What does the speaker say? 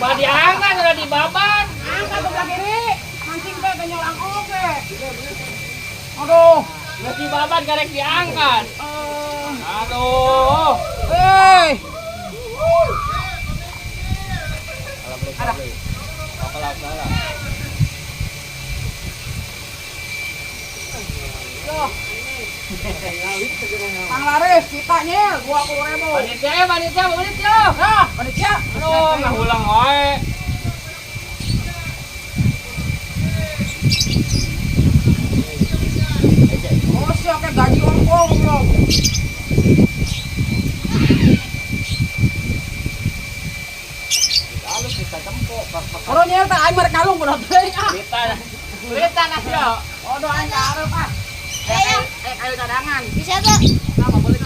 Coba diangkat udah dibaban. Angkat sebelah kiri. Mancing teh kenyolang oge. Aduh. Geus dibaban karek diangkat. Aduh. Hei. Ada. Salah. Kang Laris, kita nyel 20.000. Panitia, panitia, panitia. Nah, panitia. Aduh, ngahulang wae. Oh, siapa gaji ongkong belum? Halus kita tempok. Bro nyel tak aing merek kalung bodoh teuing ah. Pelita, pelita nah yo. Oh, doain ka arep ah. Ayo. Kayu cadangan. Bisa tuh. Nah, boleh.